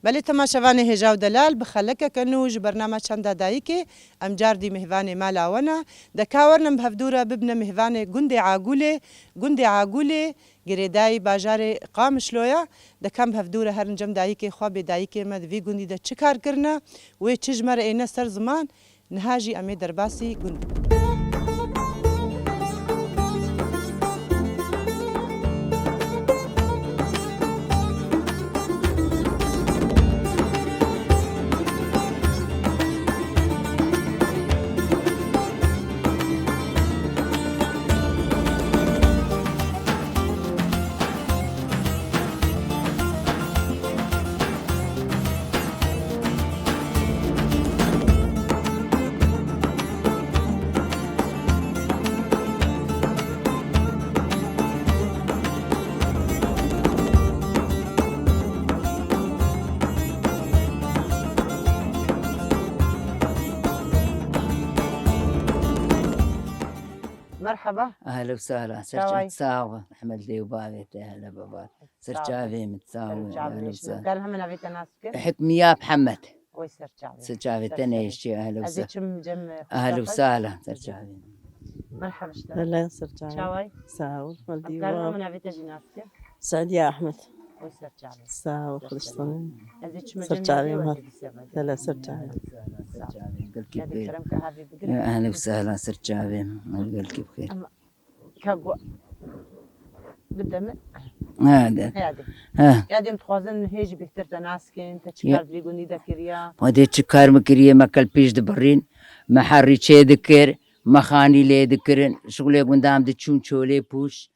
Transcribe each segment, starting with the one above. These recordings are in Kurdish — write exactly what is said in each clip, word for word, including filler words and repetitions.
Belê temaşevanê hêja û delal, bi xelekeke nû ji bernama Çanda Dayikê, em cardî mêhvanê mala we ne. De ka werin em bi hevdû re bibine mêhvanê gundê Agûlê. Gundê Agûlê girêdayî bajarê Qamişlo ye. De ka em bi hevdû re herin cem dayikê xwe, bê dayikê me di vî gundî de çi kar kirine, wê çi ji me re êne ser ziman. Niha jî em ê derbasî gund bibin. Merhaba. Ehlen û sehlen. Çaway? Sağ ol. Rehmet lê û bavê te, hele baba. Ser çavê min, sağ ol. Ser çavê min. Karim hemen avê te nas bikin? Hikmiya Mihemed. Oy ser çavê. Ser çavê te ne işçi, ehlen û sehlen. Ez ê çim cem, e, ehlen û sehlen, ser çavê. Merhaba işte. Hele ser çavê. Çaway? Sağ ol. Em karin hemen avê te jî nas bikin? Sadiye Ahmet. Oy ser çavê. Sağ ol, Xwedê ji te be. Ez ê çim cem, ser çavê. Hele ser çavê. Sağ ol. Gelkî bixêr. Kerem ke havê bigire. Ehlen û sehlen, ser çavê. Gelkî bixêr. Ka gu-, bide min. Ha, de. Heyadê. Ha. Yadê em dixwazin hê jî bêhtir te nas kin, te çi kar di vî gundî de kiriya? Xwedê çi kar min kiriye, me kel pêş dibirîn, me herî çê dikir, me xanî lê dikirin, şixulê gunda em diçûn çolê pûş,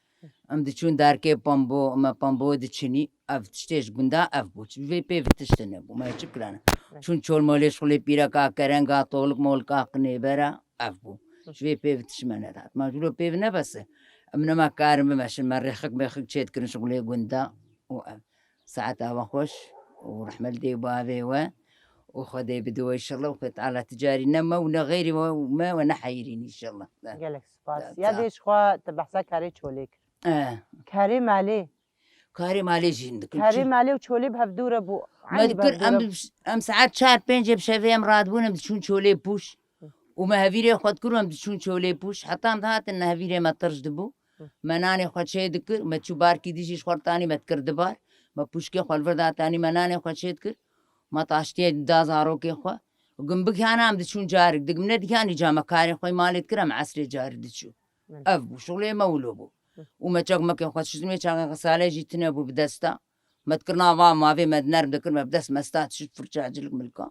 em diçûn darkê pambo, me pambo diçinî, ev tiştê ji gunda ev bû. Vê pê vi tişt nebû, me çi kirane? Çûn çol molê şixulê pîreka kerenga, tolik molika qinêbera, ev bû. Ji vê pê vi tişt me nedat. Ma ji lo pê vi nebese. Em nema karin bimeşin, me rêxik mêxik çê dikirin şixulê gunda û ev. Saeta we xweş û rehmet dê û bavê we û Xwedê bide we înşallah û Xwedê Teala ti carî ne me û ne xeyrî we û me we ne heyirîn înşallah. Gelek spas. Ya dê ji xwe te behsa karê çolê kir. Eh. Karê malê. Karê malê jî dikin. Karê malê û çolê bi hevdû re bû. Me dikir, em, em saet çar pêncê bi şevê em radibûn, em diçûn çolê pûş. Û me hevîrê xwe dikir û em diçûn çolê pûş. Heta em dihatin nehevîrê me tirş dibû. Me nanê xwe çê dikir, me çû barkî dî jî ji xwe tanî me dikir dibar. Me pûşkê xwe li vir datanî, me nanê xwe çê dikir. Me taştiyê da zarokê xwe. Gim bigihana em diçûn carik, digim nedigihanî ca me karê xwe malê dikir, em esrê carik diçû. Ev bû, şixulê me wilo bû. Û me çakmekê xwe diştin, wê çaxê xesale jî tine bû bi desta. Me dikirina va mavê me di nerm dikir, me bi dest mesta dişit firça cilik milka.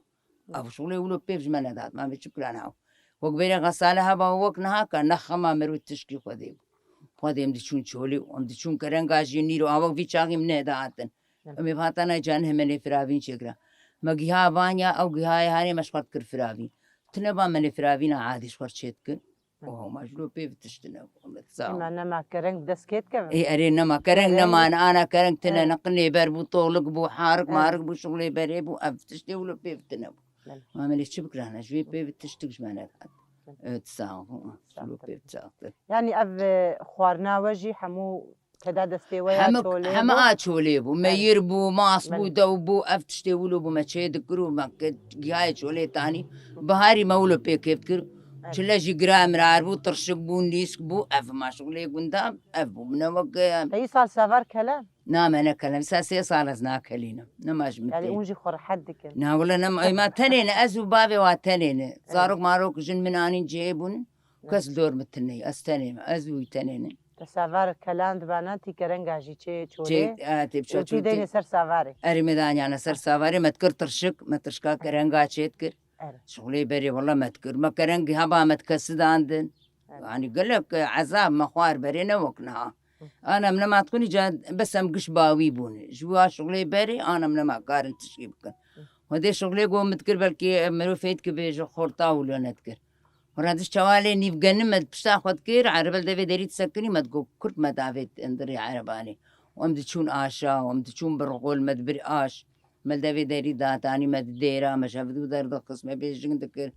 Ev şixulê wilo pêv ji me nedat, me vê çi bikirane ew. Wek bêrê xesale heba wek niha ka ne xema mirov tişkî Xwedê bû. Xwedê em diçûn çolî û em diçûn kerenga jî nîro, a wek vî çaxî min nehda hatin. Em ê hatana canê hemenê firavîn çêkira. Me giha vanya ew gihayê hanê me ji xwe dikir firavîn. Tine ba menê firavîna adî ji xwe çê dikir. Oho, ma ji lo pê vitiştine. Sağ ol. Ema nema kereng bi dest kê dikevin? Ê, erê nema kereng, nema ana kereng tine ne qinê ber bû, tolik bû, harik marik bû, şixulê berê bû, ev tiştê wilo pê vitine bû. Belê. Ma menê çi bikirane, ji wê pê vitiştik ji me nehat. Evet, sağ ol. Ji lo pê vitiştik. Yani ev, e, xwarina we jî hemû Teda destê we ya heme, çolê heme bû? A çolê bû. Belê. Meyir bû, mas bû, belê, dew bû, ev tiştê wilo bû me çê dikir û me ke-, giyayê çolê tanî. Biharî me wilo pê kêf dikir. Belê. Çile jî gira mirar bû, tirşik bû, nîsk bû, ev ma şixulê gunda, ev bû. Min e wek, e, Te îsal sevar kele? Na, me nekelem. Îsal sê sal ez nakelînim. Nema ji min tê. Yani hûn jî xwe rehet dikin. Na, wele nema, ê, ma tenê ne, ez û bavê wa tenê ne. Evet. Zarok marok jin min anîn cihê bûn. Kes li dor min tune ye, ez tenê me, ez û wî tenê ne. Te sevar kelan dibana, tî kerenga jî çê çolê. Çê, e, tê biçe û tî çolê. Deynê ser savarê. Erê me danyane ser savarê, me dikir tirşik, me tirşika kerenga çê dikir. Erê. Şixulê berê wela me dikir. Me kereng heba me dikesi dandin. Erê. Yanî gelek, e, ezab me xwar berê ne wek niha. Hı. Ana em nema dixwin îca bes em giş bawî bûne. Ji wa şixulê berê ana em nema karin tişkî bikin. Hı. Xwedê şixulê go min dikir belkî, e, mirov fêt ki bêje xorta wilo nedikir. Hûn re diş çawa lê nîv genim me pişta xwe dikir, erebe li devê derî disekinî me digot, kurt me davê endirê erebanê. Û em diçûn aşa, û em diçûn birxol me dibir aş. Me li devê derî datanî me di dêra, me ji hev du derdixist, me bêjing dikir.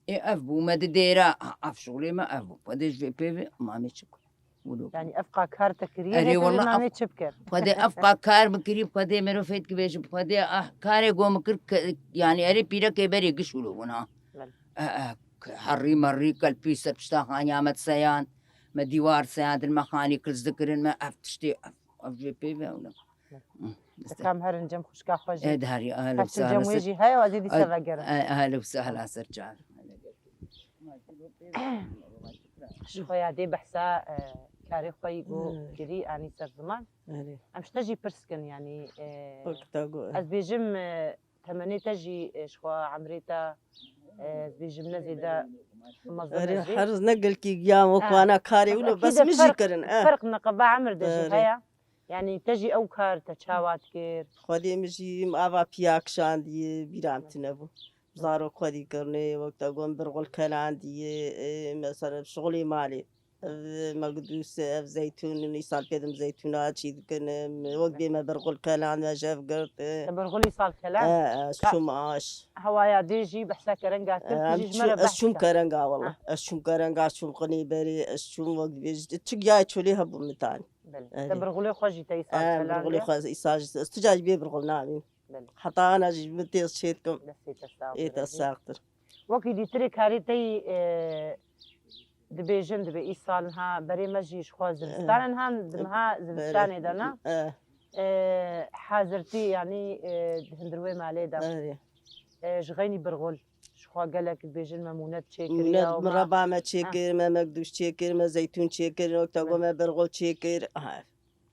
Ê ev bû, me di dêra, ev şolê me ev bû. Xwedê ji vê pê ve, mamê çi bû? Wilo. Yani ev qa kar te kiriye, erê, ne wela namê çi bikir? Xwedê ev qa kar bikirî, Xwedê mirov fêt ki bêjim, Xwedê ah, karê go min kir, ke-, yani erê pîrekê berê giş wilo bûn ha. Belê. E, e, k-, herî merî, kelpî ser pişta xaniya me seyand, me dîwar seyandin, me xanî kil zikirin, me ev tiştê, ev, ev jê pê ve wilo. Belê. Hı, Te kam herin cem xwişka xwe jî. Ê, diherî, ahla Hevşin cem wê jî heye, ez ê dîsa vegerim. Ahla û sahla ser çar. Ji xwe ya dê behsa, e, karê xwe yî go Hmm. kirî anî ser ziman. Erê. Em ji te jî pirs kin, yanî, e, Wek te got. ez bêjim, e, temenê te jî, e, ji xwe emrê te, e, ez bêjim ne zêde mezin Erê, e jî. Herz ne gelkî giyan wek Ha. wana karê wilo, Ekî bes de min jî ferq, kirin, eh. ferq neqeba emir de jî Erê. heye. Yani te jî ew kar te çawa dikir? Xwedê min jî min ava piya kişandiye, bîra min tune bû. Zarok xwedî kirine, wek te got birxul kelandiye, e, mesela şixulê malê. Ev mekdûs, ev zeytûn, îsal pêdim zeytûna çî dikinim. Wek bê me birxul kelan, me jev girt, e. Te birxulî sal kelan? E, e, Ka- çûm aş. Hewaya dê jî behsa kerenga kir, E, tu em jî ji çû-, me re ez behs çûm ke. kerenga, wela. Ha. Ez çûm kerenga, çûm qinê berê, ez çûm wek dibêjî. Çi giyayê çolê hebû min tanî. Belê. Erê. Te birxulê xwe jî te îsal Em, kelan birxulê diye? xwe îsal jî, ez tu carî bê birxul nabîn. Belê. Heta ana jî min têz çê dikim. Destê te sax Ê be, te Rebî. saxtir. Wekî dîtirê karê te yî, e, dibêjin, dibê îsal niha berê me jî ji xwe zivistan e niha, di meha zivistanê de ne? E. E, hazirtî, yanî, e, di hundir wê malê de. Erê. E, ji xeynî birxul. Ji xwe gelek dibêjin me mûnet çêkiriye Mûnet û me mireba me çêkir, me mekdûş çêkir, me zeytûn çêkir, wek te got me birxul çêkir. Ha.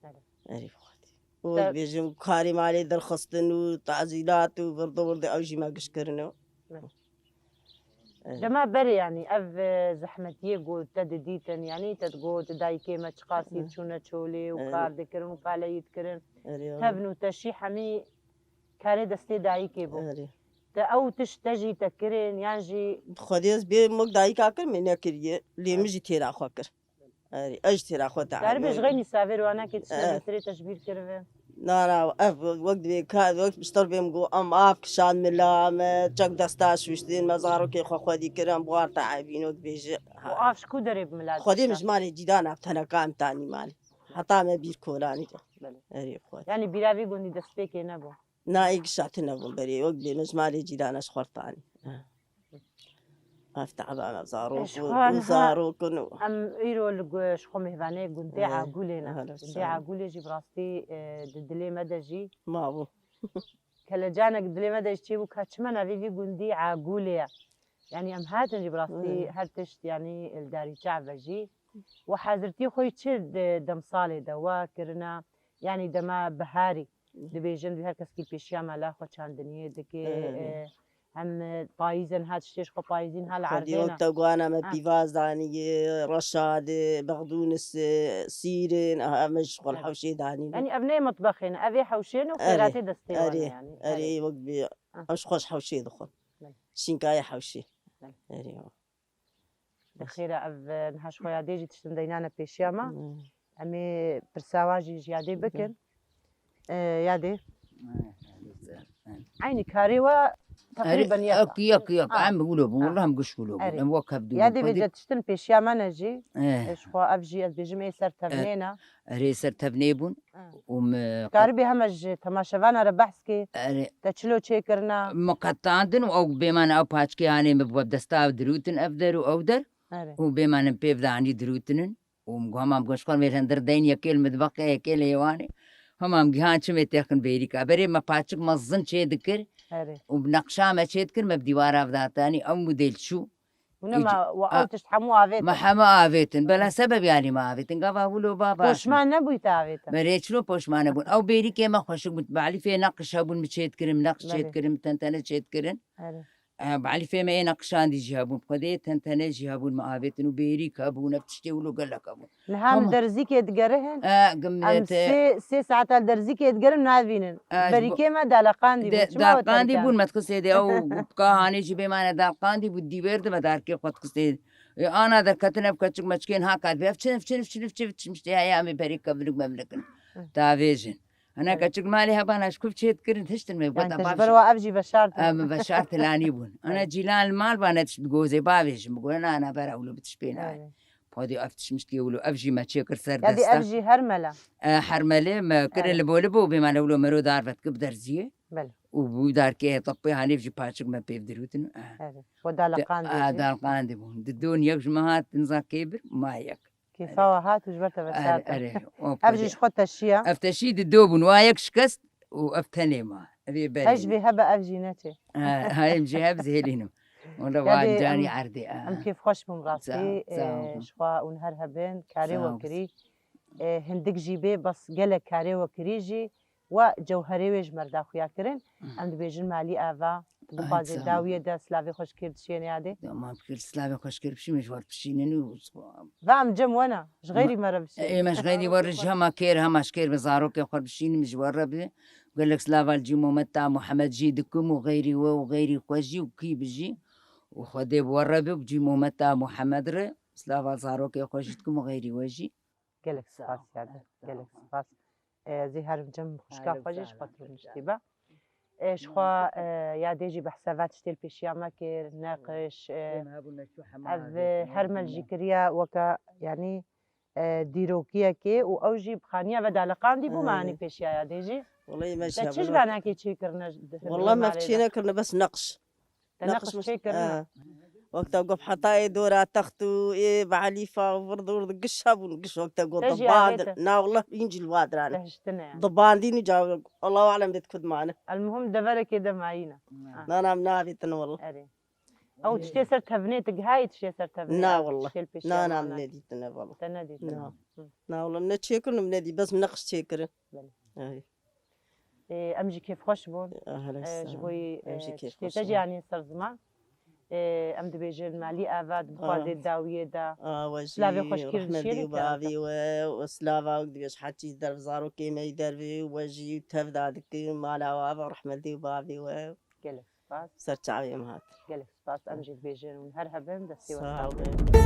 Erê. Erê xwedî. Û Te- dibêjin karê malê derxistin û tazîlat û virdi virdi ew jî me giş kirine. Erê. Dema berê, yanî, ev, e, zehmetiyê ku te didîtin, yanî, te digot, dayikê me çiqas yî Hı. diçûne çolê û Erê. kar dikirin û paleyî dikirin. Erê, Tevn û teşî hemî karê destê dayikê bû. Erê. Te ew tişt te jî te kirin, yan jî Xwedê ez bê wek dayika kir, me nekiriye. Lê min jî têra xwe kir. Erê, ez jî têra xwe Karibê ji teamîn. xeynî savêr wanakê tiştê Evet. dîtirê te ji bîr kiribe. Na, na, ev wek divê ka, wek piştir bêm got, em av kişand mila me, çek desta şûştin, me zarokê xwe xwedî kirin, buhar te evîn û dibêje. Û av ji ku derê bi mila Xwedê min dişa? ji malê cîran ev teneka em tanî malê. Heta me bîr kolanî de. Belê. Erê xwe. Yanî bîra vî gundî destpêkê nebû? Na, ê gişa tune bûn berê, wek bê min ji malê cîrana ji xwe tanî. Ev te'ba me zarok Ji û xwe niha zarok in û em îro li gu-, ji xwe mêvanê gundê Eh, Agûlê ne. hele Gundê sağ ol. Agûlê jî bi rastî, e, di dilê me de jî Mabû. kelecanek dilê me de jî çêbû ka çima navê vî gundî Agûlê ye. Yanî em hatin jî bi rastî Eh. her tişt, yanî li darî çav ve jî. Û hazirtî xwe yî çi di demsalê de we kirina, yanî dema biharî dibêjin, her kes kî pêşiya mala xwe çandiniyê dike, Erê. e, em, e, payîzin ha tiştê ji xwe payîzîn ha li Xwedî erdê wek ne. te guana me Ha. pîvaz danî, reşadê, bexdûnis, e, sîrin, aha, me ji xwe li Ha. hewşê danî. Yanî ev ne mitbexê ne, ev ê hewşê ne û Erê. xêratê destê wan e Erê. yanî. Erê, Erê. wek bê, Ha. em ji xwe ji hewşê dixwin. Belê. Şînkayê hewşê. Belê. Erê. Bi xêr e, ev, e, niha ji xwe ya dê jî tiştin deynane pêşiya me. Hmm. Em ê pirsa wan jî ji ya dê bikin. E, ya dê. Eynî karê we teqrîben yek e. Yek, yek, yek. Ha. Em wilo bûn, Ha. wilo em giş wilo bûn. Erê. Em wek hev dû Ya bûn. dê Xwedê vêce tiştin pêşiya me ne jî. Eh. E, ji xwe ev jî ez bêjim ê ser tevnê ne. Erê ser tevnê bûn. Ha. Û me Karibê heme ji temaşevana re behs kê. Erê. Te çilo çêkirina? Me qetandin û ew bêmane ew paçkê hanê me bi desta dirûtin ev der û ew der. Erê. Û bêmanin pêv de anî dirûtinin. Û min got, hema min got, ji xwe mêr hindir deyn yekê li midbexê, yekê li hêwanê. Hema min gihan çimê têxin bêrîka. Berê me paçik mezin çê dikir Erê. û bi neqşa me çê dikir, me bi dîwara ve datanî. Ew model çû. Hûn Îc-, ma, wa a, ew tişt hemû avêtin. Me hemû avêtin. Bela sebeb yanî me avêtin. Gava wilo ba baş. Poşman nebûyî te avêtin. Me rê çilo poşman nebûn. Ew bêrîkê me xweşik bûn. Balîfê neqş hebûn, mi çê dikirin, neqş çê Belê. dikirin, tentene çê dikirin. Erê. E, balîfê me ê neqşandî jî hebûn. Xwedê tentene jî hebûn, me avêtin û bêrîk hebûn, ev tiştê wilo gelek hebûn. Niha em Hema. derzîkê digerihin. E, gim-, Em te- sê, sê saeta li derzîkê digerin navînin. E, ji bo- Berîkê me daleqandî bû. De-, Çima we daleqandî terkan? bûn, me dixistê de ew ka hanê jî bêmane daleqandî bû, dîwêr de me darkê xwe dixistê. E, ana derketin ev keçik meçikên ha kat bê. Ev çin, ev çin, ev çin, ev çin, ev çin, işte, ya, ya, em ê berî kevnik memlikin. Hı. Tavêjin. Hene Evet. keçik malê hebana ji kuv çê dikirin, tiştin me Yani gota te ji baş. ber wa ev jî veşart bû. Em veşart tilanî bûn. Ana Evet. cîlan li mal bane tişt bi gozê bavêjin, bi gozê nana bera wilo bi tişt pê nayê. Evet. Xwedî ev tişt mişt kê wilo, ev jî me çêkir ser Ya dî desta. Ev jî hermele. E, hermelê me kirin Erê. Li bo li bo bê me li wilo mero dar vetkir bi derziyê. Belê. Û bû darkê tepê hanê jî paçik me pêv dirûtin. E. Erê. Bo daleqandê Te- a, jî. Daleqandê bûn. Di don yek ji me hat, niza kê bir, ma yek. Kêfa we hat û ji ber te veşart e. Erê, erê, o Ev jî xwedî. Ji xwe teşiya. Ev teşî di do bûn. Wa yek şikest û ev tenê ma. Ev ê berê. Ev ji vê hebe ev jî neçê. Ha, ha, em jî hep zêlînim. Wala Ya wa dê canî em, erdê, ha. Em kêfxweş bûn rastî. Sağ ol, sağ ol. Ji xwe hûn her hebin, karê Sağ ol. We kirî. E, hindik jî bê, bes gelek karê we kirî jî. We cewherê wê ji me re daxuya kirin. Em dibêjin malî ava, tu bixwazê Ay, sağ ol. Dawiyê de silavê xweş kêr dişêne yadê. Tamam, kêr silavê xweş kêr bişî, min ji we re bişînin û Va em cem we ne, ji xeyrî me re bişînin. Ê, me ji xeyrî we re ji hema kêr, hema ji kêr bi zarokê xwe re bişînim, ji we re bi. Gelek silava li cî Muhammed ta Muhammed jî dikim û xeyrî we û xeyrî xwe jî û kî bijî. Û Xwedê bi we re bi, bi cî Muhammed ta Muhammed re. Silava zarokê xwe jî dikim û xeyrî we jî. Gelek spas yade. Gelek spas. E, ez ê herim cem xwişka xwe jî ji xwe rûniştî be. E, ji xwe, e, yadê jî behsa ve tiştê li pêşiya me kir, neqiş, e, ev, e, hermel jî kiriye weke, yanî, e, dîrokiyekê û ew jî bi xaniya ve daleqandî bû me anî pêşiya yadê jî. Wallahî me jî Te çi ji venekê çêkirine? Wallahî me çê nekirine, bes neqiş. Te neqş çê kirine? Wexta gof hetayê dora text û ê bi elîfa vir dor di giş hebûn, giş wexta got Te jî dibandin. Avête. Na wallah, hîn jî li wa dirane. Te hiştine yani. Dibandîn û ca Allahu alem bêt ku dimane. El muhim deverekê de mayîne. Ha. Na, na, em navêtin wallah. Erê. Ew tiştê ser tevinê, tu gihayî tiştê ser tevinê? Na wallah. Tiştê li pêşiya Na, na, em wana. Nedîtine wallah. Te nedîtine. Na. Hı. Na wallah, ne çêkirin, ne dî, bes min neqş çêkirin. Belê. Ay. Ê, em jî kêfxweş bûn. Ah, helal Ê, ji sağ. Bo yî, Em jî ê, kêfxweş tiştê te bûn. Jî anîn ser ziman. Ê, em dibêjin malî ava, di bixwazê Ah. Dawiyê de. Ah, we jî Silavê xweş kir rehmet dişêne dê û ki bavî we û silava wek dibêj heçî derv zarokê me yî dervê û we jî tev da dikin mala we ava rehmet dê û bavî we. Gelek spas. Ser çavê me hat. Gelek spas. Em jî dibêjin hûn her hebin, destê we Sağ sağ olun. Bin.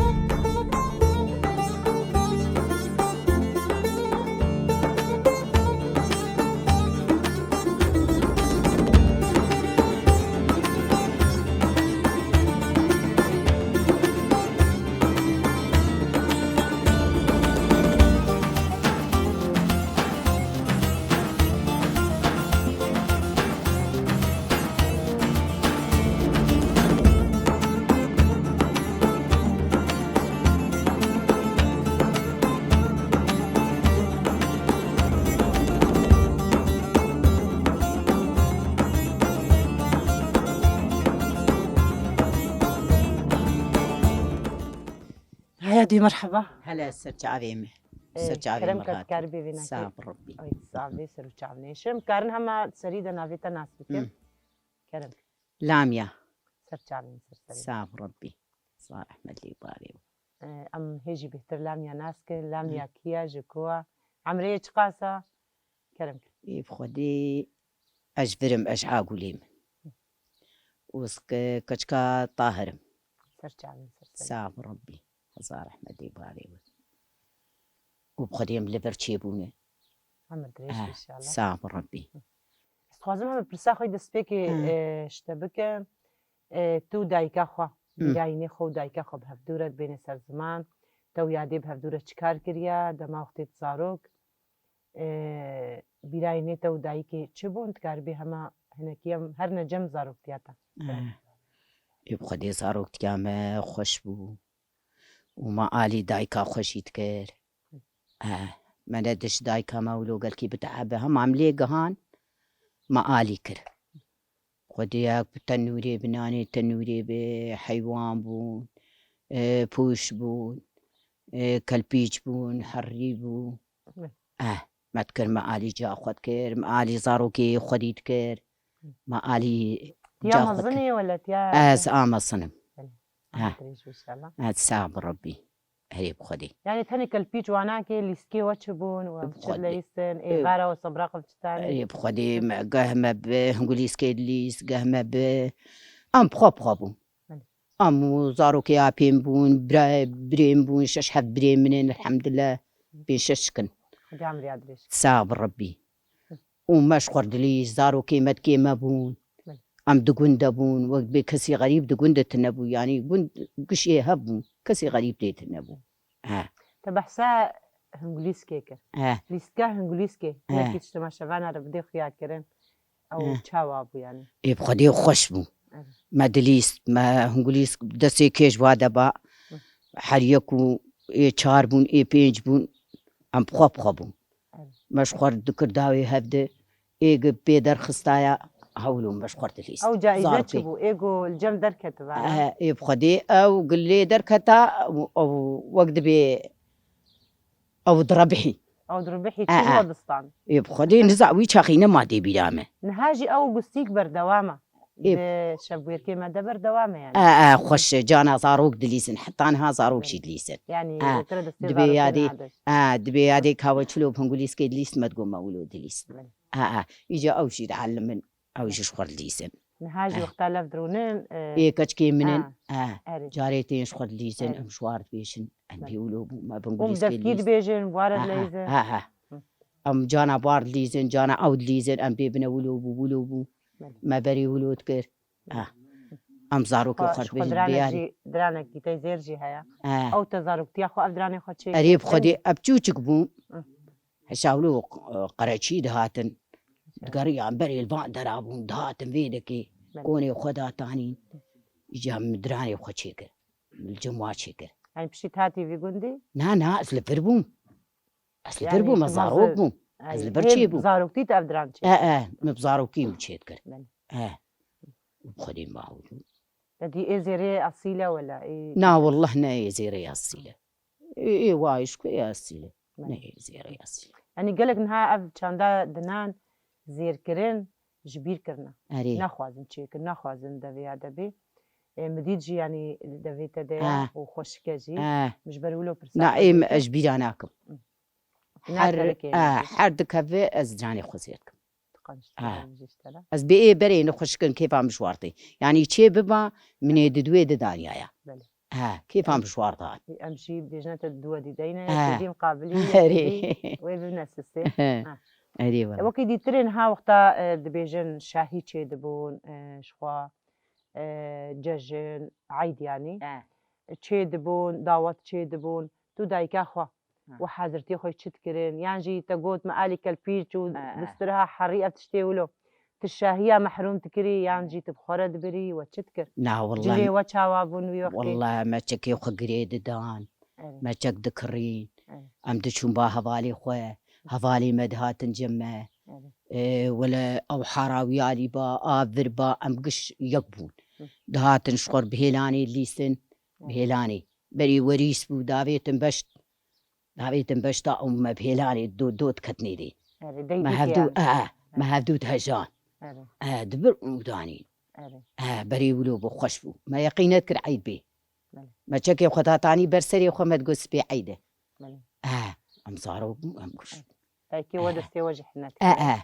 Haya dî merheba. Hele ser çavê me. Ê, Ser çavê kerem me ke hat. Dikarî bêvî nekê. Sağ ol Rabbi. Ay, sağ bê, ser û çav nêşim. Karin hema serî de navê te nas bikin. Hı. Kerem. Lamia. Ser çavên ser serê. Sağ ol Rabbi. Sağ rahmetli bavê. Ê, em hê jî bêhtir Lamia nas kin. Lamia Hı. Kiya, ji ku a? Emrê çiqas a? Kerem ke. Ê, bi Xwedê ez ji vir im, ez ji Agûlê me. Û ez ke-, keçika Tahir im. Ser çavên ser serê. Sağ ol Rabbi. Hezar rehmetê bavê we. Û bi Xwedê em li vir çêbûne. Emir dirêj Eh, inşallah. Sağ ol Rabbi. Ez dixwazim heme pirsa xwe destpêkê, Eh. e, ji te bikim. E, tu û dayika xwe, Hmm. bîrayînê xwe û dayika xwe bi hevdû re dibêne ser ziman. Te û yadê bi hevdû re çi kar kiriye, dema wextê tu zarok? E, bîrayînê te û dayikê çi bûn? Dikaribî hema hinekî em herine cem zaroktiya te. Eh. Ê bi Xwedê zaroktiya me xweş bû. Û me alî dayika xwe jî dikir. Eh, me ne diş dayika me wilo gelkî bitehebe. Hema em lê gihan, me alî kir. Xwedê yek bi tenûrê, bi nanê tenûrê, bi heywan bûn, e, pûş bûn, e, kelpîç bûn, herrî bû. Hı. Eh, me dikir, me alî ca xwe dikir, me alî zarokê xwedî dikir, me alî Tiya ca xwe dikir. Mezin ê wele tiya Ez a mezin im. Belê. Heh. Dirêj inşallah. Ez sağ bi Rabbî. Herê bi Xwedê. Yani tenê kelpîç wanakê lîstikê we çi bûn? We Bi çi Xwedê. dileyîstin? Ê, Ê, vera we sebraq bi çi tanê? Ê, bi Xwedê me, geh me bi hingulîskê lîs, geh me bi. Em bi xwe bi xwe bûn. Belê. Em û zarokê apên bûn, bira-, birên bûn, şeş heft birên min ên, elhamdulillah. Pênc şeş kin. Xwedê emriya dirêj. Sağ bi Rabbî. Û me ji xwerdilî zarokê me dikê me bûn. Belê. Em di gund de bûn, wek bê kesî xerîb di gund de tune bû. Yanî gund gişê hev bûn. Kesî xerîb tê tune bû. He. Te behsa Hingulîskê kir. He. Lîstka Hingulîskê, He. yekî ji temaşevana re bidê xuya kirin. Ew He. çawa bû yani? Ê bi Xwedê xweş bû. Evet. Me dilîst, me Hingulîsk destê kêş wa de ba. Hı. Her yek û ê çar bûn, ê pênc bûn. Em bi xwe bi xwe bûn. Evet. Me ji xwe re dikir dawê hevdi. Ê gi pê derxistaya hewlo me ji xwe re dilîst. Ew caize çi bû? Ê go li cem derketiba, ya? He, ê bi Xwedê ew gi lê derketa, ew, ew wek dibê ew direbihî. Ew direbihî, He, çi he. Kurdistan? Ê bi Xwedê niza wî çaxî nema dê bîra me. Niha jî ew gustîk berdewam e. Ê. Di şevbûyerkê me de berdewam e yani. E, e, xweş e, cana zarok dilîzin, heta niha zarok Belê. jî dilîzin. Yani, E, tu re destê dibê zarokê yadê, nade. e, dibê yadê kawe çilo bi Hingulîskê dilîst me digo me wilo dilîst. Belê. E, e, îca ew jî dielimin, ew jî ji xwe dilîzin. Niha jî E. wexta lev dirûnin, e, Ê keçikê min in, Ha, e, erê. carê tên ji xwe dilîzin, Erê. em ji war dibêjin, em Belê. bê wilo bû, me bi Hûn Hingulîskê devkî dilîst. dibêjin, ware Ha, ha, dileyzin. ha, ha. Hı. Em cana bar dilîzin, cana ew dilîzin, em bê bine wilo bû, wilo bû. Belê. Me berê wilo dikir. Ah. Em zarokê Xwe, xwe ji xwe dibêjin diranek biyarî. jî, diranek dîtey zêr jî heye. Ah. Ew te zaroktiya xwe, ev diranê xwe çê Erê kir. bi Xwedê, ev çûçik bû. Hı. Heşawlo, e, qereçî dihatin. Hı. Digeriyan berê li van dera bûn, dihatin vê dekê. Belê. Konê xwe datanîn. Îca min diranê xwe çêkir. Li cem wa çêkir. Yani piştî hatî vî gundî? Na, na, ez li vir bûm. Ez li vir Yani bûm, ez tu zarok hazir bûm. Ay, Ez li vir hê çêbûm. zaroktî te ev diran çê E, kir? e, min bi zarokî min çêdikir. Belê. E. Xwedê min bawicû. Te dî ê zêrê esîle wela, ê Na, wallah ne ê zêrê esîle. Ê, ê wayîş ku ê esîle. Belê. Ne ê zêrê esîle. Yani gelek niha ev çanda dinan zêrkirin ji bîr kirine. Erê. Naxwazin çêkin, naxwazin devê ya de bê. E, min dît jî, yanî devê te de ya Ha. û xweşik e jî. Ha. Min ji ber wilo pirsa Na, kir êm vê ez ji bîra nakim. Hı. Her, Naterekê ha, nakim. her dikeve ez canê xwe zêr dikim. Diqanc Ha. dikim jî ji te re. Ez bê ê berê ne xweşik in kêfa min ji war tê. Yanî çê biba, min ê di duê di danyaya. Belê. Ha, kêfa min ji war da. Em jî bêjine te duwe dîdeyne, Ha. tevî miqabilî, Erê. tevî wê bibine sistê. Ha. Erê wele. E, wekî dîtirên ha wexta, e, dibêjin şahî çê dibûn, e, ji xwe, e, cejin, eyd yanî. E. Çê dibûn, dawet çê dibûn. Tu dayika xwe Ha. û hazirtiyê xwe çi dikirin? Yan jî te got me alî kelpîç û E, e. bistiraha herî ev tiştê wilo. Tu şahiya mehrûm dikirî, yan E. jî tu bi xwe re dibirî we çi dikir? Na, wallah Cilê me-, we çawa bûn wî wextê? wallah me çekê xwe girê didan. Erê. Me çek dikirîn. Erê. Em diçûn ba hevalê xwe. Hevalê me dihatin cem me. Erê. Ê, wele ew hara wî alî ba, a vir ba, em giş yek bûn. Hı. Dihatin ji xwe re bi hêlanê dilîstin. Erê. Bi hêlanê. Berî werîs bû, davêtin beşt. Davêtin beşta û me bi hêlanê do-, dot ketnê dê. Erê, Me deydî hevdû, yani. e, e, me Ha. hevdû dihejan. Erê. E, dibir û danîn. Erê. E, berê wilo bû, xweş bû. Me yeqîn nedikir eyd bê. Belê. Me çekê xwe datanî ber serê xwe, me digot spê eyd e. Belê. E, em zarok bû, em kuş. Belkî we destê we jî hinet E, kiriye.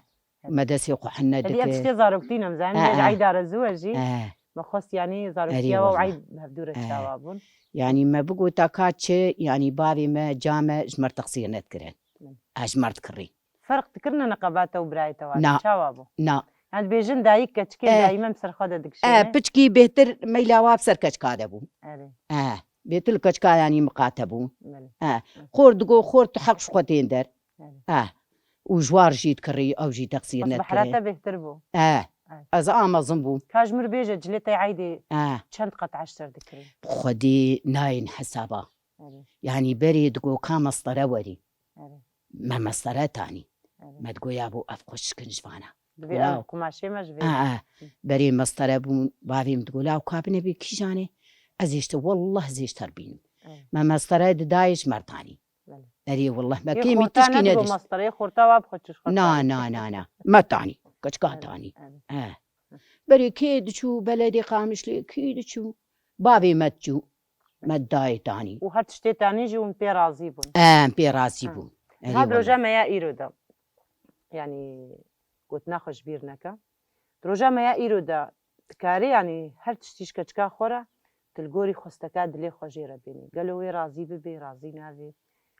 e. Me destê xwe hene Hevî ev dike. tiştê zaroktî ne, em zanin E, bêje e. eyda re zû e jî. E. Me xwest, yanî, zaroktiya Erê we û wela. eyd bi hevdû re E. çawa bûn. Yanî me bigota ka çi, yanî bavê me, ca me ji me re teqsîr nedikirin. Min. Ez ji me re dikirî. Ferq dikirine neqeba te û birayê te wa? Na. Çawa bû? Na. Yanî dibêjin dayik keçikê E. daîmen bi ser xwe de E, dikişêne. piçkî bêhtir meyla wa bi ser keçika de bû. Erê. E, bêhtir li keçika yanî miqate bû. Belê. E, Hı. xor digo, xor tu heq ji xwe tên der. Erê. E, û ji war jî dikirî, ew jî teqsîr Bes nedikirî. behra te bêhtir bû. E, Ay. ez a mezin bûm. Ka ji min re bêje, cilê te eydê E. çend qat eşter dikirî? Xwedî nayên hesaba. Erê. Yanî berê digo ka mestere werî. Erê. Me mestere tanî. Erê. Me digo ya bo ev xweşik in ji vana. Dibê Wow. ev kumaşê me ji vê. A, a. Hı. Berê mestere bûn, bavê min digo, "Law ka binebê kîjan e? Ez ê ji te, wallah ez ê ji te re bînim." Erê. Me mestere didayê ji me re tanî. Belê. Erê, wallah, me Yê kêmî xorta tişkî nedigo nediş. mestere, yê xorta wa bi xwe çi ji xwe Na, tanî. na, na, na. Me tanî. Keçika Erê, tanî. erê. He. Berê kê diçû, beledê Qamişlê, kê diçû? Bavê me diçû. Me dayê tanî. Û her tiştê tanî jî hûn pê razî bûn. Em pê razî Ha. bûn. Erê Niha di roja wele. me ya îro de, yanî gotina xwe ji bîr neke. Di roja me ya îro de dikarî, yanî her tiştî ji keçika xwe re tu li gorî xwesteka dilê xwe jê re bînî. Gelo wê razî bibê, razî nabê?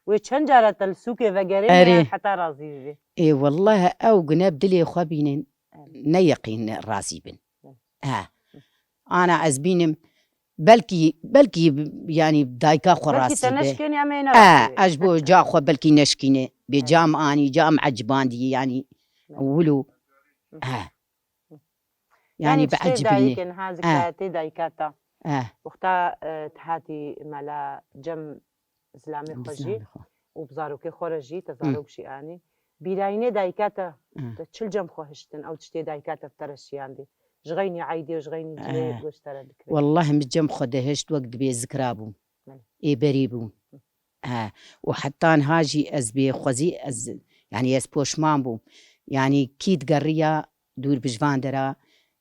Wê çend cara te li sûkê vegerê Erê. yan heta razî bibê? Ê, welleh ew gune bi dilê xwe bînin, Erê. ne yeqîn razî bin. Hı. He. Ana ez bînim, Belkî, belkî, yanî dayika xwe Belkî te rastî be. neşkênî, em ê E, nerazî ez ji bo wê. ca xwe belkî neşkîne. Bê Evet. cam anî, cam ecibandî, yanî Evet. wilo. Hı. E. Hı. Yanî Yanî bi tiştê ecibîne. dayikê niha E. zikra tê dayika te. E. Wexta, e, te hatî mela cem zilamê xwe jî Zilamê xwe. û bi zarokê xwe re jî, te Hı. zarok jî anî. Bîrayînê dayika te, Hı. te çil cem xwe hiştin, ew tiştê dayika te bi te re şiyandî. Ji xeynî eydê û ji xeynî cilê E. goş te re dikirê. Wallahî min cem xwe dihişt wek dibê zikra bûm. Belê. Ê berî bûm. Hı. E, û heta niha jî ez bê xwezî, ez, yanî ez poşman bûm. Yanî kî digeriya dûr bi ji van dera,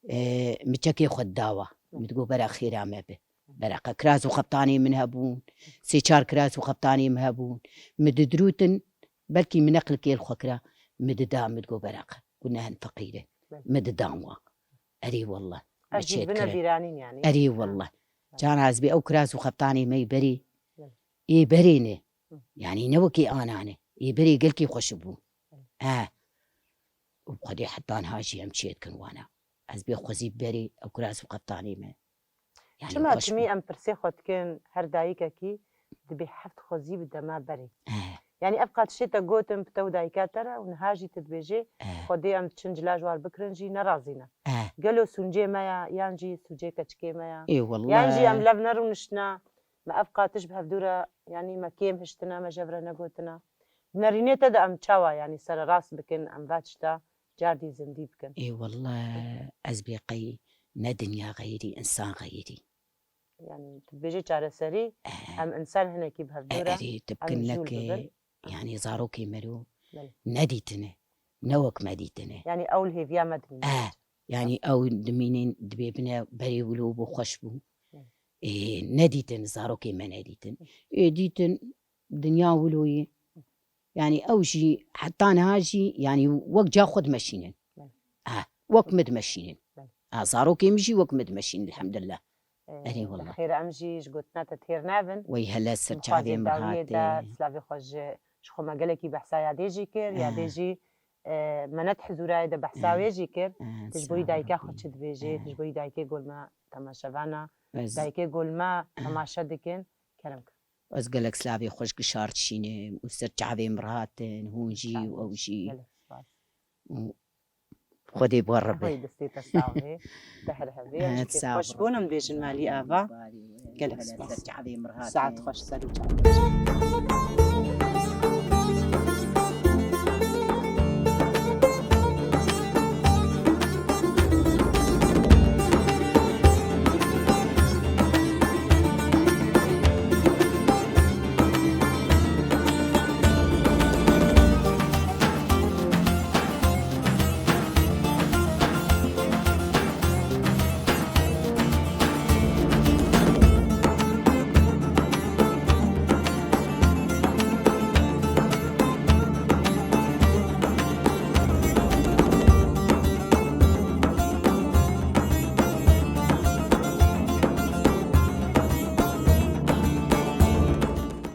e, mi çekê xwe didawa. Hı. Mi digot bera xêra me bi. Bereqe kiraz û xebtanê min hebûn. Sê çar kiraz û xebtanê min hebûn. Mi didirûtin, belkî min neqlikê li xwe kira, mi dida, mi digot bereqe. Ku ne hin feqîr e. Belê. Mi didan wan. Erê wallah. Me Ev jî çêt bine kirin. bîranîn yanî. Erê Ha. wallah. Ha. Can ez bê ew kiraz û xebtanê me yê berê. Belê. Ê berê ne. Hı. Yanî ne wekî ana ne. Ê berê gelkî xweş bû. Belê. He. Û bi Xwedê heta niha jî em çêt kin wana. Ez bê xwezî berê ew kiraz û xebtanê me. Yanî Çima xweş timî bû. em pirsê xwe dikin, her dayikekî dibê heft xwezî bi dema berê. Eh, Yanî ev qat tiştê te gotin bi te û dayika te re û niha jî tu dibêjê, eh, Xwedê em diçin cila ji war bikirin jî nerazî ne. Eh. Gelo sûncê me ya, yan jî sûcê keçikê me ya? Ê wallah. Yan jî em lev nerûniştine, me ev qat tişt bi hevdû re, yanî me kêm hiştine, me ji hev re negotine? Di nerînê te de em çawa, yanî sererast bikin, em va tişta cardî zindî bikin? Ê wallah, ez bê qey ne dinya xeyrî, însan xeyrî. Yanî, tu dibêjî çareserî, Eh. em însan hinekî bi hev E, dû re, erê, tu em jûl bikin neke, bibin. Yanî zarokê mero Belê. nedîtine, ne wek me dîtine. Yanî ew li hêviya me dimîne. Eh, yanî ew dimînin, dibê bine berê wilo bû xweş bû. Belê. Ê, nedîtin, zarokê me nedîtin. Ê, dîtin, dinya wilo ye. Yanî ew jî heta niha jî, yanî wek ca xwe dimeşînin. Belê. Ha, wek min dimeşînin. Belê. Ha, zarokê min jî wek min dimeşînin, elhamdulillah. Ee, Erê bi wallah. xêr em jî ji gotina te têr nabin. Wey hele ser Em xwazê çavê min dawiyê de hate. Silavê xwe ji, ji xwe me gelekî behsa yadê jî kir, Eh. yadê jî, e, me ne di hizûrayê de behsa Eh. wê jî kir. Eh, Tu ji bo wî sağ ol dayika Rabbî. xwe çi dibêjî, Eh. tu ji bo wî dayikê gol me temaşevana, Ez dayikê gol me Eh. temaşe dikin, kerem kir. Ez gelek silavê xwe ji gişar dişînim û ser çavê min rahatin, hûn jî û ew jî. Gelek spas. Û Xwedê bi we re be. Xwedê destê te sax be. Te her hebê. Em jî kêfxweş bûn, em dibêjin malî ava. Gelek spas. Saet xweş, ser û çav xweş.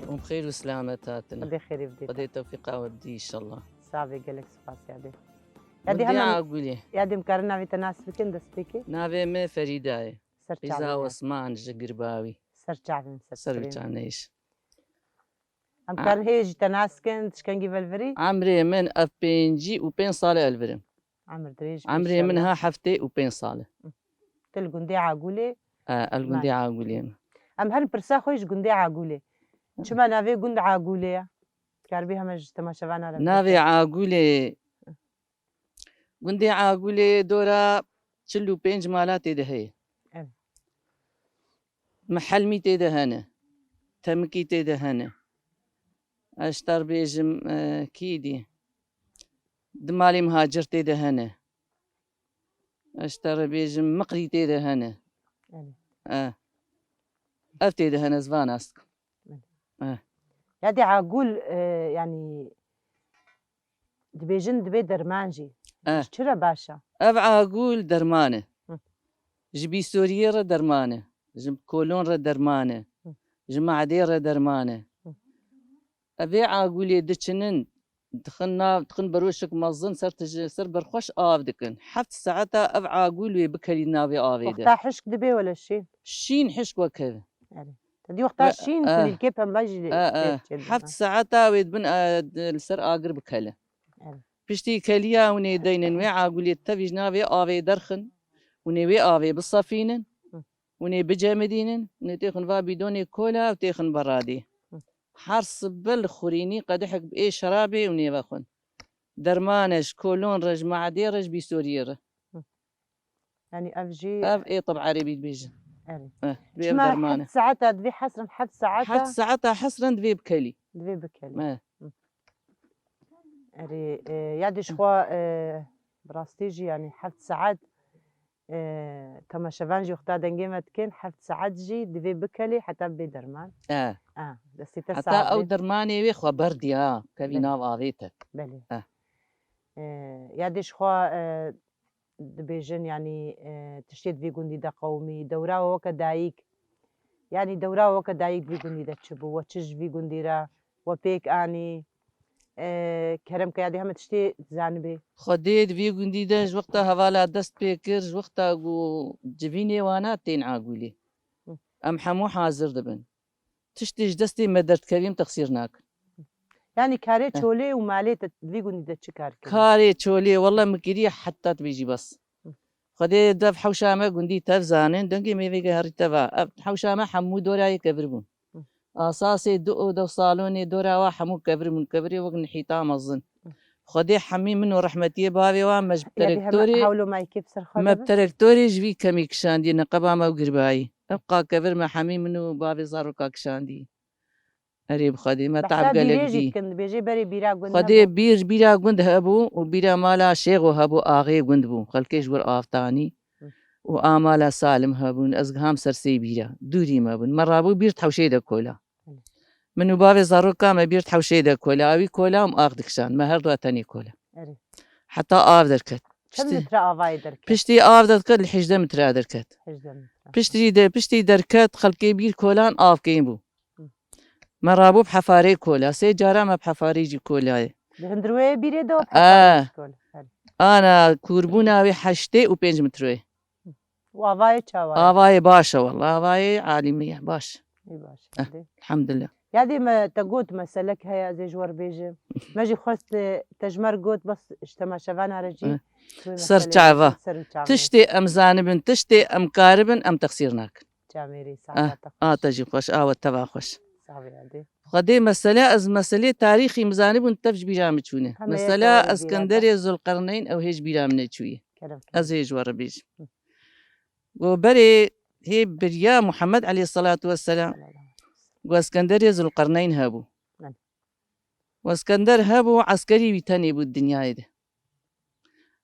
Hûn bi xêr û selamet hatin. Xwedê xêrê bidê te. Xwedê tewfîqa we bidî, înşallah. Savê, gelek spas yadê. Yadê Gundê hemen, Agulê. Yadê em karin navê te nas bikin, destpêkê? Navê me Ferîda ye. Ser Qîza çavê me. Osman ji Girbawî. Ser çavê me, ser Ser çavê me. Uçanêş. Em Ha. karin hê jî te nas kin, tişkengî velvirî? Emrê min ev pêncî û pênc sal e elvirim. Emir dirêj bê Emrê min înşallah. ha heftê û pênc sal e. Tu li gundê Agulê? E, el gundê Malê. Agulê me. Em her pirsa xwe ji gundê Agulê. Çima navê gund Agulê ye? Karibî heme ji temaşevana re Navê bigihî. Agulê, gundê Agulê dora çil û pênc mala tê de heye. Evet. Mihelmî tê de hene. Temikî tê de hene. Ez ji te re bêjim, e, kî dî? Di malê Mihacir tê de hene. Ez ji te re bêjim, Miqrî tê de hene. Evet. E. Ev tê de hene, ez van nas dikim. Evet. E. Yadê Agul, e, yanî dibêjin dibê derman jî. Eh. Ji çi re baş e? Ev agul derman e. Hı. Ji bîsoriyê re derman e. Ji kolon re derman e. Hı. Ji me'dê re derman e. Hı. Evê agulê diçinin Dixin nav, dixin beroşek mezin ser tije, ser berxweş av dikin. Heft saeta ev agûl wê bikelî navê avê de. Wexta hişk dibe wele şîn? Şîn hişk wekeve. Erê. Te dî wexta Ve, şîn eh, kulîlkê pembe jî lê, eh, lê eh. Çêdibin, Heft ha. Saeta wê dibin, eh, di, li ser agir bikele. Erê. Piştî keliya hûn ê deynin wê agûlê tevî ji navê avê derxin. Hûn ê wê avê bisefînin. Hı. Hûn ê bicemidînin. Hûn ê têxin va bîdonê kola û têxin beradê. Hı. Her sibe li xurînî qedehek bi ê şerabê û nêvexwin. Derman e ji kolon re, ji meedê re, ji bîsoriyê re. Hı. Yani ev jî Ev ê tib erebî dibêjin. Erê. Eh, bi ev Çima derman e. Heft saeta divê hesrin heft saeta Heft saeta hesrin divê bikelî. Divê bikelî. Eh. Hı. Erê, e, ya dê ji xwe, e, bi rastî jî yani heft saet E, temaşevan jî wexta dengê me dikin, heft saet jî divê bikelê heta bê derman. E. A, destê te Heta sax ew be. Dermanê wê xwe berdiya, kevî Belê. Nav avê te. Belê. E. E, ya dê ji xwe, e, dibêjin, yanî, e, tiştê di vî gundî de qewimî, dewra we weke dayik. Yanî dewra we weke dayik di vî gundî de çi bû? We çi ji vî gundî re we pêk anî? E, kerem ke ya dê heme tiştê zanibê. Xwedê di vî gundî de ji wexta hevala dest pê kir, ji wexta ku civînê wana tên agûlê. Hı. Em hemû hazir dibin. Tiştê ji destê me derdikevî em texsîr nakin. Yanî karê Eh. çolê û malê te di vî gundî de çi kar kirî? Karê çolê, wele min kiriye heta dibêjî bes. Hı. Xwedê dev hewşa me gundî tev zanin, dengê me vêge herî teva. Ev hewşa me hemû dora yê kevir bûn. Hı. Asasê du oda û salonê dora wa hemû kevir bûn, kevirê wek nihîta mezin. Hı. Xwedê hemî min û rehmetiyê bavê wa me ji Ya dê heme traktorê, hewlo maykê bi ser xwe me de bi be? Traktorê ji vî kemî kişandî, neqeba me û girbayî. Ev qa kevir me hemî min û bavê zaroka kişandî. Erê bi Xwedê me Behsa tab gelek bîrê jî dî. Dikin, dibêjê berê bîra gund Xwedê hebû. Bîr, bîra gund hebû û bîra mala şêxo hebû, axê gund bû. Xelkê ji wir av tanî. Hı. Û a mala Salim hebûn, ez giham ser sê bîra. Dûrî me bûn. Me rabû bîr di hewşê de kola. Hı. Min û bavê zaroka me bîr di hewşê de kola. Ewî kola û ax dikişan. Me her dua tenê kola. Erê. Heta av derket. Çend Piştî, metre avayê derket? Piştî av derket, li hejdeh metre derket. Hejdeh metre. Piştî de, piştî derket, xelkê bîr kolan av kêm bû. Hı. Me rabû bi hefarê kola. Sê cara me bi hefarê jî kolayê. Di hundirweyê bîrê de û bi Aa. Hefarê jî kola. Herê. Ana kûrbûna wê heştê û pênc metroyê. Û avayê çawa ye? Avayê baş e wele. Avayê alî me ye, baş. Ê baş. Eh, Hadi. Elhamdulillah. Ya dê me te got meselek heye, ez ê ji we re bêjim. Me jî xwest, e, te ji me re got, bes ji temaşevana re jî Eh. tu wê Ser meseleyê çava. Ser û çavê. Tiştê em zanibin, tiştê em karibin, em texsîr nakin. Çamêrî, Ah, saeta te a xweş. Te jî xweş, a we teva xweş. Sax bî, Adê. Xwedê mesele, ez meselê tarîxî min zanibûn, tev ji bîra min çûne. Hemê Mesela yek bîra Eskenderê te. Zulqerneyn ew hê ji bîra min neçûye. Kerem, kerem. Ez hê ji we re bêjim. Hı. Go berê hê biriya Muhammed aleyhissalatu vesselam. Sallallahu aleyhi ve sellem. Go Eskenderê Zulqerneyn hebû. Belê. Û Eskender hebû, eskerî wî tenê bû di dinyayê de.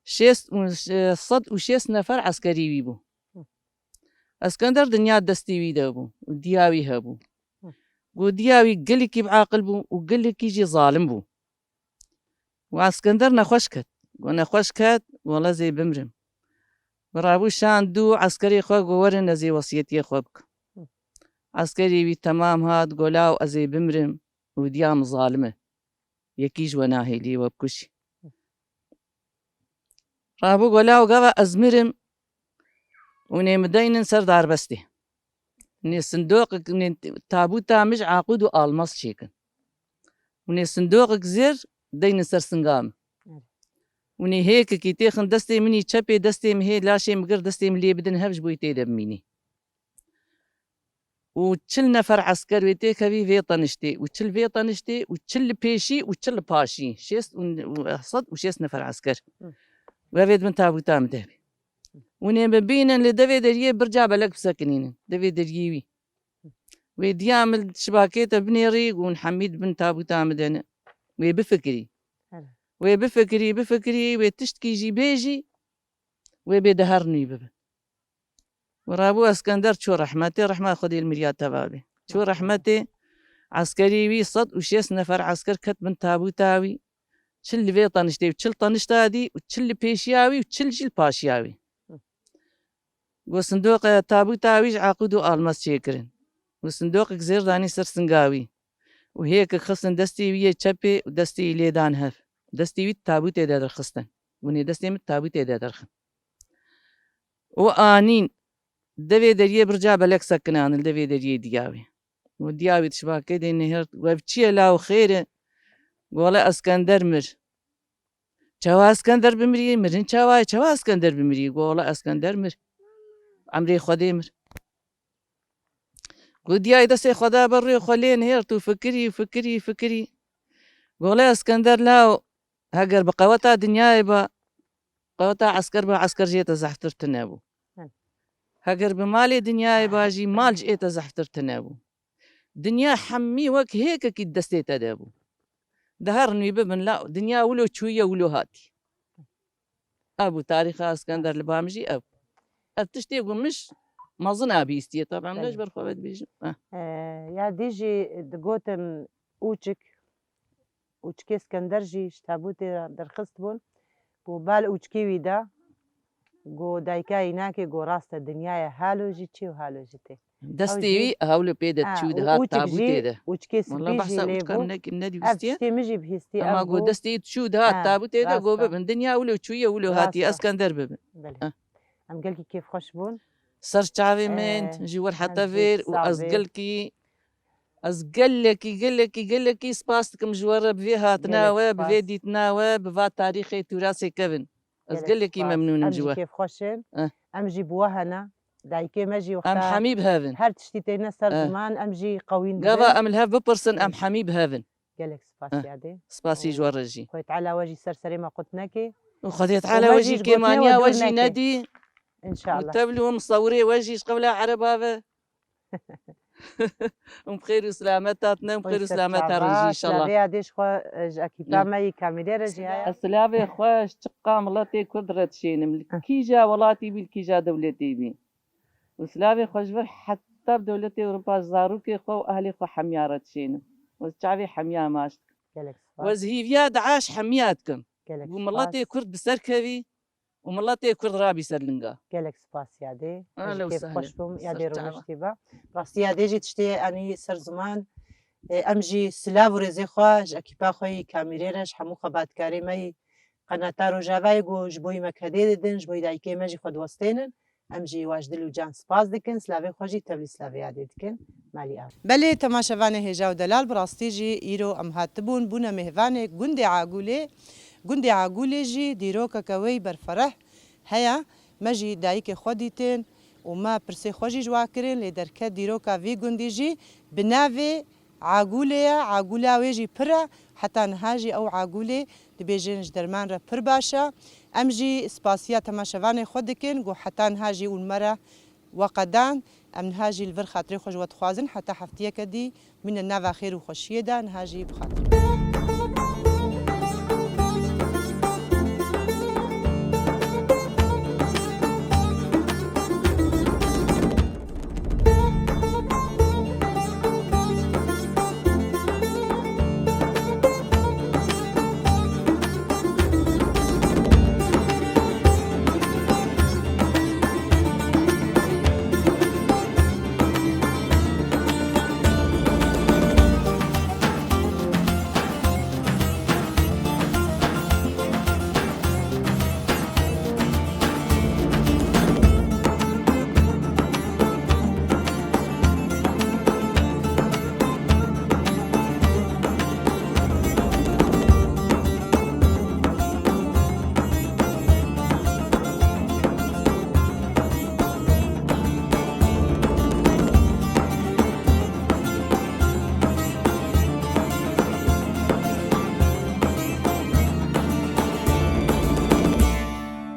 Şêst û, e, sed û şêst nefer eskerî wî bû. Hı. Eskender dinya destê wî de bû û diya wî hebû. Hı. Go diya wî gelekî bi aqil bû û gelekî jî zalim bû. Û Eskender nexweş ket. Go nexweş ket, wele ez ê bimrim. Bi rabû şan dû eskerê xwe go werin ez ê wesiyetiyê xwe bikim. Hı. Eskerê wî temam hat, go law ez ê bimrim û diya min zalim e. Yekî ji we nahêlî we bikujî. Rabû go law gava ez mirim, hûn ê min deynin ser darbestê. Hûn ê sindoqek, hûn ê tabûta min ji aqûd û almaz çêkin. Hûn ê sindoqek zêr deynin ser singa min. Hûn ê hêkekî têxin destê min î çepê, destê min hê laşê min gir, destê min lê bidin hev ji bo yê tê de bimînî. Û çil nefer esker wê têkevî vê teniştê û çil vê teniştê û çil li pêşî û çil li paşî. Şêst û, û sed û şêst nefer esker. Hı. Wê vê di bin tabûta min de bî. Hûn ê min bînin li devê deriyê birca belek bisekinînin. Devê deriyê wî. Wê diya min şibakê te binêrî û hemî di bin tabûta min de ne. Wê bifikirî. Hele. Wê bifikirî, bifikirî, wê tiştkî jî bêjî, wê bê de her nû bibe. Û rabû Eskender çû rehmetê, rehma Xwedê li miriya teva bê. Çû rehmetê, eskerî wî sed û şêst nefer esker ket bin tabûta wî. Çil li vê teniştê û çil tenişta dî û çil li pêşiya wî û çil jî li paşiya wî. Go sindoqe tabûta wî ji aqûd û almaz çêkirin. Go sindoqek zêr danî ser singa wî. û hêkek xistin destê wî yê çepê û destê wî lê dan hev. Destê wî di tabûtê de derxistin. Gunê destê min di tabûtê de derxin. Û anîn devê deriyê birca belek sekinan li devê deriyê diyawê. Û diyawê dişibakê dê nehêrt, we bi çi ye law, xêr e? Gole Eskender mir. Çawa Eskender bimirî? Mirin çawa ye? Çawa Eskender bimirî? Gole Eskender mir. Emrê Xwedê mir. Ku diyayê destê xwe da ber rûyê xwe lê nihêrt û fikirî, fikirî, fikirî. Gole Eskender law, heger bi qeweta dinyayê ba, qeweta esker ba, esker jê te zehftir tune bû. Hı. Heger bi malê dinyayê ba jî, mal ji ê te zehftir tune bû. Dinya hemî wek hêkekî di destê te de bû. Di her nû bibin law, dinya wilo çûye, wilo hatî. Ev bû tarîxa Eskender li ba min jî ev. Ev tiştê ku min ji mezin a bihîstiye, taban ne ji ber xwe ve dibêjim. Eh. Eh, ya dî jî digotin ûçik, ûçikê Eskender jî ji tabûtê re derxist bûn. Ku bal ûçikê wî da, ku dayika înakê ku rast e, dinyayê halo jî çê û halo jî tê. Destê wî hewle pê de çû dihat tabûtê de. Ûçikê sipî jî lê bû. Ev tiştê min jî bihîstî. Ema got destê wî çû dihat tabûtê de, got bibin. Dinya wilo çûye, wilo hatiye, Eskender bibin. Belê. Em gelkî kêfxweş bûn. Ser çavê min, ji wir heta vêr û ez gelkî, ez gelekî, gelekî, gelekî spas dikim ji we re bi vê hatina we, bi vê dîtina we, bi va tarîxê tûrasê kevin. Ez gelekî memnûn im ji we. Em jî kêfxweş in. Eh. Em jî bi we hene. Dayikê me jî wexta hemî bi hev in. Her tiştî têne ser ziman, em jî qewîn dibin. Gava em li hev bipirsin, em hemî bi hev in. Gelek spas yadê. Spasî ji we re jî. Xwedê Teala we jî ser serê me qut neke. Û Xwedê Teala we jî kêmaniya we jî nedî. Înşallah. Û tevlû misewirê we jî ji qewla ereba ve. Hûn bi xêr û selamet hatine, hûn bi xêr û selamet herin jî înşallah. Silavê yadê ji xwe, ji ekîpa me yî kamîrê re jî heye. Ez silavê xwe ji çiqa miletê Kurd re dişênim. Li kîja welatî bî, li kîja dewletê bî. Û silavê xwe ji vir heta bi dewletê Ewropa ji zarokê xwe û ehlê xwe hemiya re dişênim. Û ez çavê hemiya maç dikim. Gelek spas. Û ez hîviya dua ji hemiya dikim. Gelek spas. Ku miletê Kurd bi ser kevî û miletê Kurd rabî ser linga. Gelek spas yadê. Ez jî kêfxweş bûm, yadê rûniştî be. Rastî yadê jî tiştê enî ser ziman. E, em jî silav û rêzê xwe ji ekîpa xwe yî kamîrê re, ji hemû xebatkarê me yî qenata Rojavayê ku ji bo yî me kedê didin, ji bo yî dayikê me jî xwe diwestênin. Em jî we ji dil û can spas dikin, silavê xwe jî tevlî silavê yadê dikin. Malî av. Belê, temaşevanê hêja û delal, bi rastî jî îro em hatibûn, bûne mêvanê gundê Agûlê. Gundê Agûlê jî dîrokeke wê yî berfereh heye. Me jî dayikê xwe dîtin û me pirsê xwe jî ji wa kirin, lê derket dîroka vî gundî jî bi navê Agûlê ye. Agûla wê jî pir e. Heta niha jî ew Agûlê dibêjin ji derman re pir baş e. Em jî spasiya temaşevanê xwe dikin ku heta niha jî hûn me re weqedan. Em niha jî li vir xatirê xwe ji we dixwazin. Heta heftiyeke dî bimîne nava xêr û xweşiyê de. Niha jî bi xatirê.